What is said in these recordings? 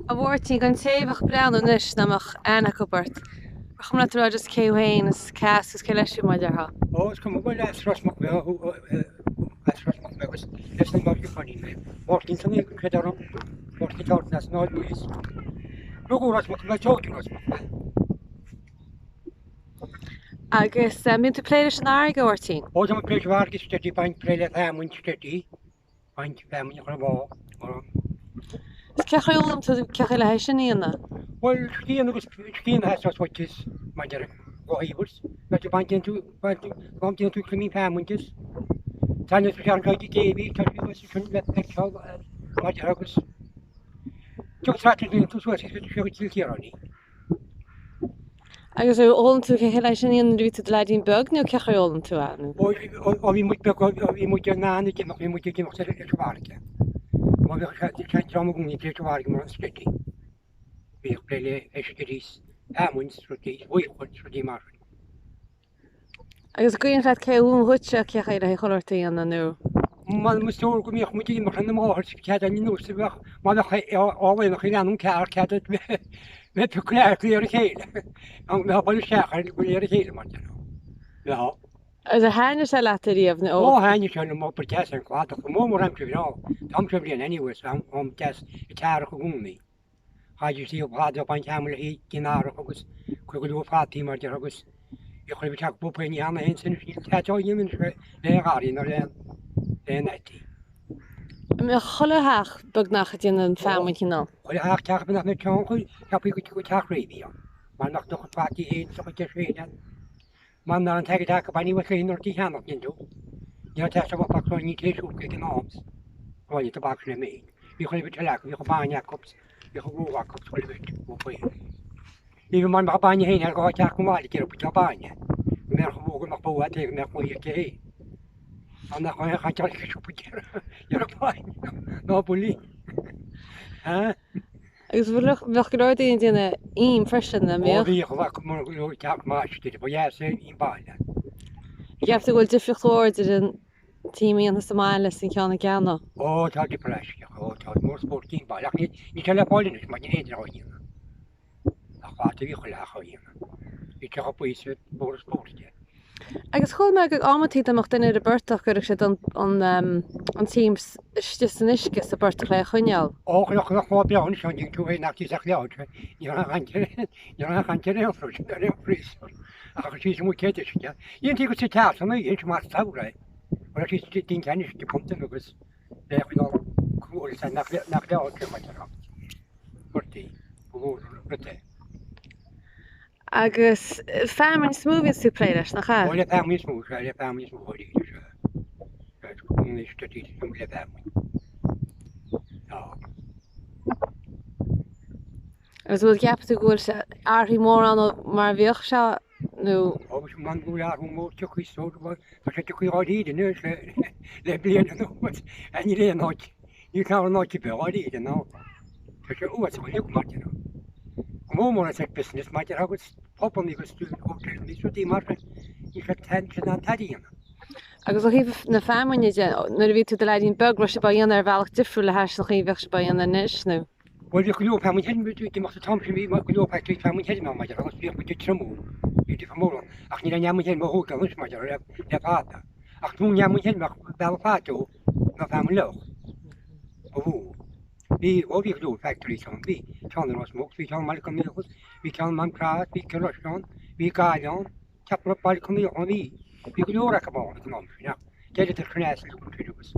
A Mháirtín, don té a bheadh ag breathnú anois nach mbeadh aithne acu ort, ar chuma leat a rá just cé thú féin is cé as agus cé leis thú mar a déarfá? Ó, is cuma, bhuel as Ros Muc mé, as Ros Muc mé agus leis an Máirtín Coinín mé. Máirtín san oíche, creid orm, Máirtín Thornton as an Áill Bhuí. Rugadh i Ros Muc mé, tógadh i Ros Muc mé. Agus an mbíonn tú ag plé leis an fharraige, a Mháirtín? Ó, tá mé ag plé leis an bhfarraige steady, baint plé le feamainn steady. Baint feamainn a chur i bhfá mar an. Is cé chaoi ar fhoghlaim tú cé chaoi le hé sin a dhéanamh? Bhuel, scian agus scian a theastas uait is maidir le thaobh is baint déanann tú baint déanann tú crimín feamainn is taitneamh is fearr an gaige géibhí tá sí thuas ansin le feiceáil maidir agus tugtar tractor déanann tú suas is go Cill Chiaráin í. Agus ar fhoghlaim tú cé chaoi le sin a dhéanamh nuair a bhí tú i do leaidín beag nó cé chaoi ar fhoghlaim tú é? Nó. Ó bhí muid beag, ó bhí muid in ann ag imeacht, bhí muid ag imeacht ar an bhfarraige. Má bheadh sé an dream i gcónaí ag plé leis an bhfarraige mar an steady. Bhíodh plé le huisce is feamainn is rudaí, buíochas is rudaí mar sin. Agus an cuimhin leat cé a mhúin dhuitse cé chaoi le chuile shórt a dhéanamh nó? M'anam is dóigh go mbíodh muid ag imeacht lena máthair cead an nós a bheadh má bheadh á laonach ag leanúint cearr cead a bheith piocadh leath ar a chéile an mbeadh bail isteach ar go léir a chéile mar déarfá. Bheadh. Agus ar thaitnigh sé leat ariamh nó? Ó thaitnigh sé liom obair deas ar an chladach go mór mór aimsir bhreá, tá aimsir bhliain anyway so am deas ag t-earrach i gcónaí. Chaithfidís iad fad a baint feamainn le haghaidh an earrach agus cuir go leor fataí mar déarfá agus bhí chuile bhit acu féin ní cheana féin sin níl tada á dhéanamh anois le aon gharraí ná le aon fhataí. An mbeadh chuile theach beagnach ag déanamh an feamainn cineál? Chuile theach, teach ar bith nach mbeadh ceann acu, cheapfaí go teach réidh a bhí ann mar nach mbeadh a chuid fataí féin is a chuid deis féin ann. Mar nach an t-airgead acu ní bheadh aon rud a cheannach níl tú. Ní raibh teach a bheadh ní tae siúcra ag an am. Bhaile tobac le méid. Bhí chuile bhit eile acu, bhíodh an bainne acu, bhíodh an rúg acu, chuile bhit, ó faoi. Ní bhí mar mbeadh bainne féin ar dhá teach go mbaile d'iarraidh buidéal bainne. Go mbeadh an bhó go mbeadh bó agat go mbeadh buí aici féin. Mar nach aon chaint ar siopa d'iarraidh bainne ná buillí. Ha? Agus bheadh go leor daoine ag déanamh im freisin, an Ó mbeadh? bhíodh, bheadh mar go leor teach maistir, ba dheas é im baile. Ceapann tú go bhfuil difríocht mhór idir an t-im a dhéantar sa mbaile is an ceann a gceannach? Ó tá difear aisteach, ó tá mór spórt im baile, ach níl sé le fáil anois mar níl aon duine á dhéanamh. Ach fad a bhí chuile theach á dhéanamh, bhí teach buí sa mór spórt é. Agus chuala mé go amantaí dá mbeadh duine ar an bportach go gcuirfeadh siad an t-im istigh san uisce sa bportach le é a choinneáil. Ó chuirfeadh chuirfeadh lá breá anois an tú féin nach tíos ach leabhar ní raibh aon chaint ní raibh aon chaint ar aon rud ar aon freezer ach chuir síos an bhuicéad uisce. Dhéantaí go sa teach san oíche anois mar samhradh é. Chuirfeadh síos an tinteán uisce punt agus le é a choinneáil cruaidh nach nach leabhar sé mar a chuirtí ba mhór an rud é. Agus feamainn is mó a bhíonns tú ag plé leis, nach ea? Ó, le feamainn is mó, sea, le feamainn is mó, dháiríre, sea. Anois, tá siad ag le feamainn. Tá. Agus bhfuil, ceapann tú go bhfuil sé athraithe mórán ó mar a bhíodh sé, nó? Ó, is man go bhfuil athrú mór tiocfaidh so, tá sé tiocfaidh dháiríre anois le, le bliain anuas, níl aon áit, Ní ceann an áit a bheith dháiríre ná tá sé uasal uilig mar déarfá. Go mór mór as ag business mar déarfá agus pubanna agus hotels agus rudaí mar sin níl siad níl siad in ann tada a dhéanamh. Agus ó thaobh na feamainne de, nuair a bhí tú i do leaidín beag, raibh sibh á dhéanamh ar bhealach difriúil le hais an chaoi a bheadh sibh á dhéanamh anois nó? Bhuel bhíodh go leor feamainn thirim ag imeacht an t-am sin bhí go leor factories feamainn thirim ann mar déarfá agus bhíodh muid ag triomú bhí difear mór ann ach níl an fheamainn thirim á thógáil anois mar déarfá le le fada ach nó an fheamainn thirim ach bealach fada ó ná feamainn fhliuch ba mhó. Bhí, ó bhí go leor factories ann, bhí ceann i Ros Muc, bhí ceann i mBaile Conaola, bhí ceann i Mám Crois, bhí Cill Rois ann, bhí Gaillimh ann, ceapaim raibh Baile Conaola ann, bhí, bhí go leor acu ann ag an am sin ach d'éiríodar cneas le cúrsaí agus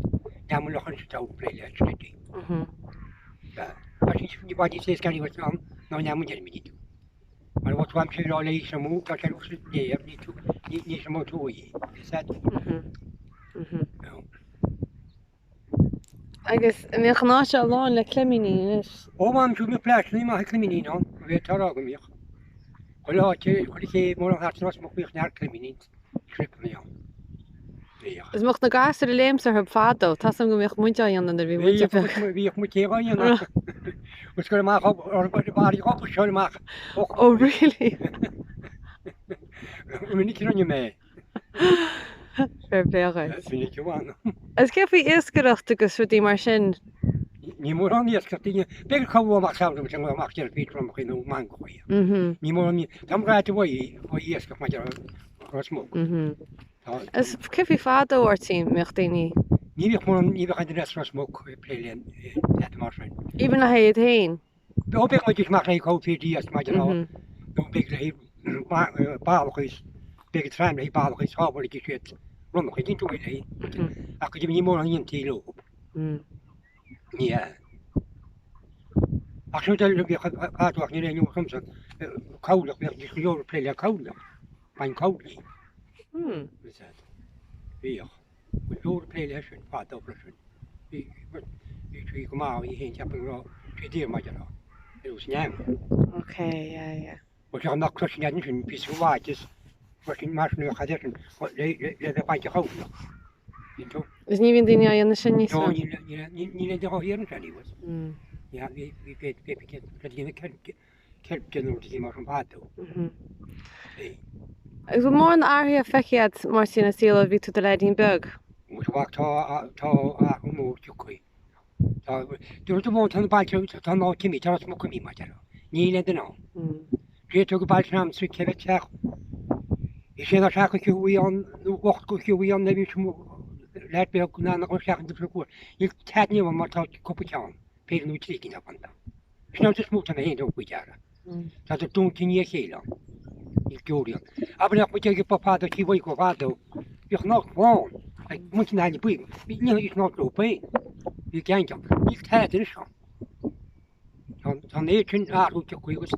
neamh le chun sa plé le steady. Tá sí ní bhfad níos éasca níos ann ná neamh an deirimid. Mar bhfuil tú aimsir á léigh sa mó tá sé ús léamh ní tú ní sa mó tú í. Is that? Agus an mbeadh an áit seo lán le cleimíní anois? Ó m'anam siúd bhíodh pláiseanna maithe cleimíní ann, go bhféadfá a rá go mbíodh. Chuile áit, chuile chéibh mórán thart in Ros Muc bhíodh neart cleimíní shrimpeanna ann. Bhíodh. Is mbeadh na gasúir ag léimt orthu fadó, tá 's agam go mbeadh muid á dhéanamh nuair a bhí muid beag. Bhíodh muid á dhéanamh. Agus cuir amach orthu barraí dhá seo amach. Oh really? Minic a rinne mé é. Fair play dhuit. Minic a bhain. Agus cé faoi iascaireacht agus rudaí mar sin? Ní mórán iascach daoine, b'fhéidir cabhrú amach samhradh agus an amach deir bhí tromchaí nó mangachaí. Ní mórán, tá an ráite uaidh iascach maidir le Ros Muc. Is cé faoi fadó Mháirtín, mbeadh daoine. Ní bheadh mórán, ní bheadh aon duine as Ros Muc ag plé le tada mar sin. Even le iad féin. Ó bheadh muid amach le haghaidh fíor iasc maidir le nó b'fhéidir le haghaidh ballacha is b'fhéidir tram le haghaidh ballacha is sábháilfidh siad ronnacha den dóigh le ach go deimhin ní mórán a dhéantaí leo. Ní hea. Ach sin rud eile bhíodh fadó ach níl aon eolas agamsa, cabhlach, bhíodh go leor ag plé le cabhlach, bain cabhlaigh. Bhíodh. Go leor ag plé leis sin fadó freisin. Bhí bhí sí go maith í féin ceapaim go raibh sí daor maidir leo. Ar nós neam. Ok, yeah, yeah. Bhuel sé nach cloiseann iad ansin píosa mhaith is mar sin mar sin a chaid sin le le le bheith bainte chabhlach. Bíonn tú? Is ní bhíonn daoine á dhéanamh sin níos mó. No, níl níl níl níl aon duine á hiarraidh ansin, níl. Ní bhí bhí bhí bhí bhí bhí bhí ceilp den rud a bhí mar an bhfadó. Agus bhfuil mórán athraithe feicthe agat, Máirtín, i saol ó bhí tú i do leaidín beag? Muid bhfadh tá tá athrú mór tiocfaidh. Tá dúirt amháin tá na bailte tá an áit imithe tá Ros Muc imithe mar a déarfá. Níl aon duine ann. D'fhéadfadh go bailte an sa ceithre teach is é nach teach go fiú ann nó ucht go fiú ann le bhí leaid beag ná nach bhfuil teach an difriúil cuair. Níl teach níl ann mar tá cúpla ceann, péire nó trí cinn ann. Sin an rud is mó atá mé féin dom faoi deara. Tá siad dúnta i ndiaidh a chéile ann. Níl deoraí ann. Abair nach muid ag ba fada tí bhuí go fada. Bhíodh an áit lán ag muintir na hAille Buí. Bhí ní an áit leo féin. Bhí geaing ann. Níl tada anois ann. Tá tá an méid sin athrú tagtha agus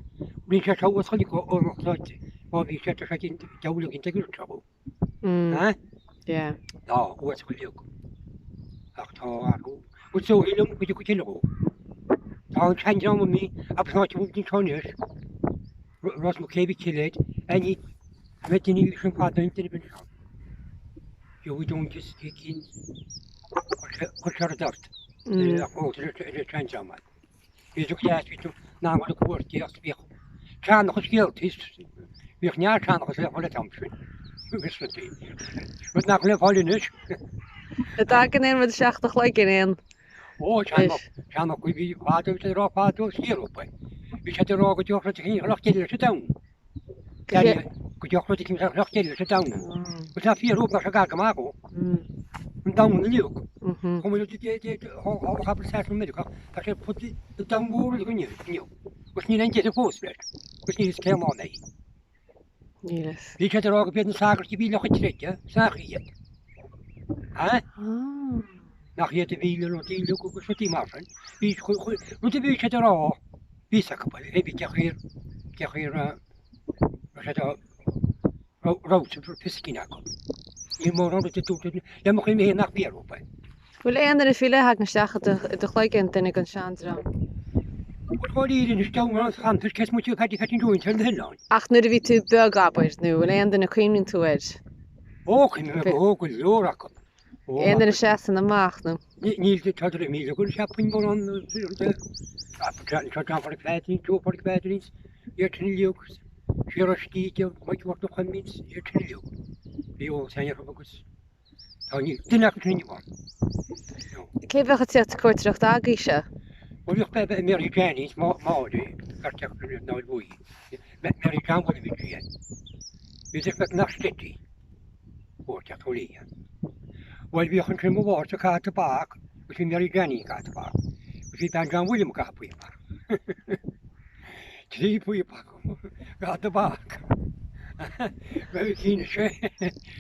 rinne sé seo uas chuile go ó má bhí sé tá sé deabhail againn ag an seo. Hah? Yeah. Tá, uas chuile. Ach tá athrú. Is dóigh liom go dtiocfaidh tuilleadh dhó. Tá an seandream imithe agus an áit a bhfuil muid anseo anois, Ros Muc Céibh Ciléid, ní bheidh duine sin fada an duine bin seo. Gheobhaidh dún is cinn chuir sé rud ort. Ach ó, ar an seandream. Bhí tú deas, bhí tú in ann dul ag cuartaíocht, bhíodh seanchas scéalta, bhíodh neart seanchas le fáil an t-am sin, agus rudaí, rud nach bhfuil le fáil anois. An dtagann aon rud isteach i do chloigeann, aon. Ó, seanfhocail, bhí fadó, bhí siad ag rá fadó, is fíor dóibh. Bhí siad ag rá go dtiocfadh rud éicint a deireadh leis an domhan. Go dtiocfadh rud éicint a deireadh leis an domhan. Agus tá fíor dóibh, tá sé gar go maith dhó. An domhan uilig. Chomh maith le thála Sasana Meiriceá, tá sé fud an domhain mhór uilig inniu. Agus níl aon deireadh fós leis. Agus níl fhios cén lá a mbeidh. Níl fhios. Bhí siad ag rá go b'iad na sagairt a bhí le chuid troide, is nach iad. Ha? Nach iad a bhí le rudaí uilig agus rudaí mar sin. Bhí rud a bhí siad ag rá, bhí fhios acu, bhí cé chaoi cé chaoi a raibh siad á raibh fios cinn acu. Níl mórán rud a dúirt le mo chuimhne féin nach fíor dóibh é. Bhfuil aon duine faoi leith a thagann isteach i do chloigeann, duine den seandream? Bhuel, dháiríre anois, deamhan an chantar cé is moite de Phaddy Pheaitín Joe ar na hoileáin. Ach nuair a bhí tú beag, abair, nó bhfuil aon duine a cuimhníonn tú air? Ó, cuimhním ar go leor acu. Ó, Aon duine a seasann amach, nó? Níl, tá de míle go cheapfainn mórán de Seo John Phádraic Pheaidín, Joe Phádraic Pheaidín, iad sin uilig, siar istigh de Mhic Mhurchadha Chuimín, iad sin uilig. Bhí eolas againn orthu agus. Tá níl duine acu sin inniu ann. No. Cé bheadh ag tíocht ag cuairteoireacht agaibhse? Bhuel bhíodh be be Mary Janies má Máire beirt acu sin náir bhuaigh. Mary John William bhí sí. Bhí sé beag nach steady. Cuairt acu léi. Bhuel bhíodh ansin mo mháthair ag caitheamh tobac agus bhí Mary Janie ag caitheamh tobac agus bhí bean John William ag caitheamh píopa. 3 phíopa acu ga tobac. Bheadh cinn sé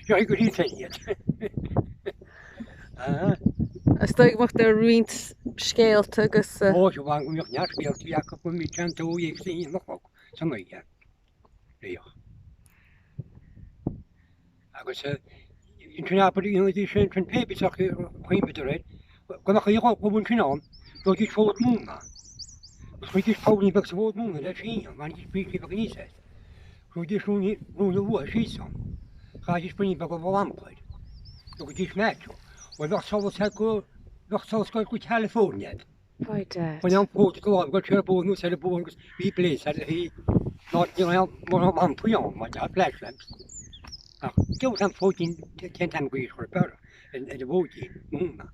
seo go dtí sin iad. Is dóigh go mbeadh roinnt scéalta agus. Ó, seo go mbeadh neart scéaltaí acu go mbíodh sean dóigh ag saoi na chlog san oíche. Bhíodh. Agus ansin abair dhéanaidís sin ansin pé bit acu chuimhneadar air, go mbeadh aon dhubh ansin ann, gheobhaidís fód móna. Agus chuiridís pollín beag sa bhfód móna le síneadh, bhainidís píosaí beaga aníos as. Chuiridís ruainne luaithe síos ann. Chaithidís braoinín beag de lampa air. Thugaidís match. Bhuel bheadh solas air go, bheadh solas go California air. By dad. Bhain an fód de láimh go siar bóthar nó soir bóthar agus bhí blaze ar a ná ní raibh mórán lampaí ann mar tá flash lamps. Ach deabhal an fóidín cén t-ainm go ar ar an bhfóidín móna.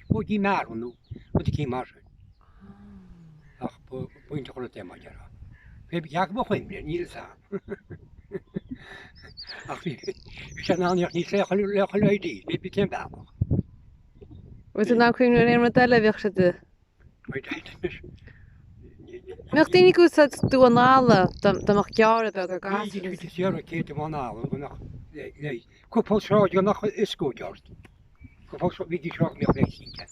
Fóidín mearbh nó rud eicínt mar sin. Ach ba iontach an rud é mar a déarfá. Pé cé acu ba chuimhne, níl fhios a'm. Ach bhí sé in ann iarracht níos le chuile ID, pé bí cén bealach. Bhfuil tú in ann cuimhneamh ar aon rud eile a bhíodh siad a. Mbeadh daoine ag úsáid damhán alla dá mbeadh gearradh beag ar gasúr. Bhí siad ag céad damhán alla go mbeadh cúpla sráid go mbeadh ioscóid ort. Cúpla sráid bhí sráid go mbeadh leigheas cinnte.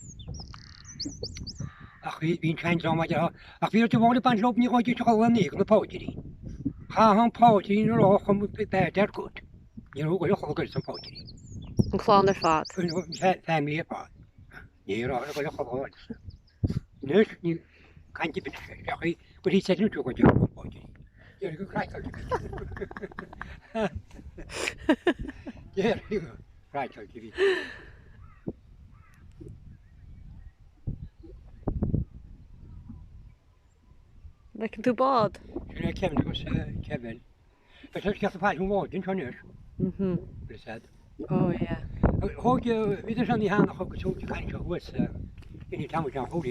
Ach bhí bhí an seandream maidir ach ach bhí rud amháin ag baint leo ní ghabhaidís a dhul in éadan na paidríní. Chaith an paidrín a rá chum bad or good. Ní raibh a dhul a ghoil san paidrín. An clann ar fad. An family ar fad. Ní raibh a dhul a ghoil san. Anois níl caint ar bith anois ach go dtí seiteann tú go deo an paidrín. Déarfaidh go craiceáilte bhí. Déarfaidh go craiceáilte bhí. Bhfeiceann tú bád? Sin é Kevin agus Kevin. Beidh sé ceart fáil an bhád anseo anois. Mhm. Bhí said. Oh yeah. Thóg bhí sé ní hannach agus thóg caint seo thuas in Tamil John Hooley.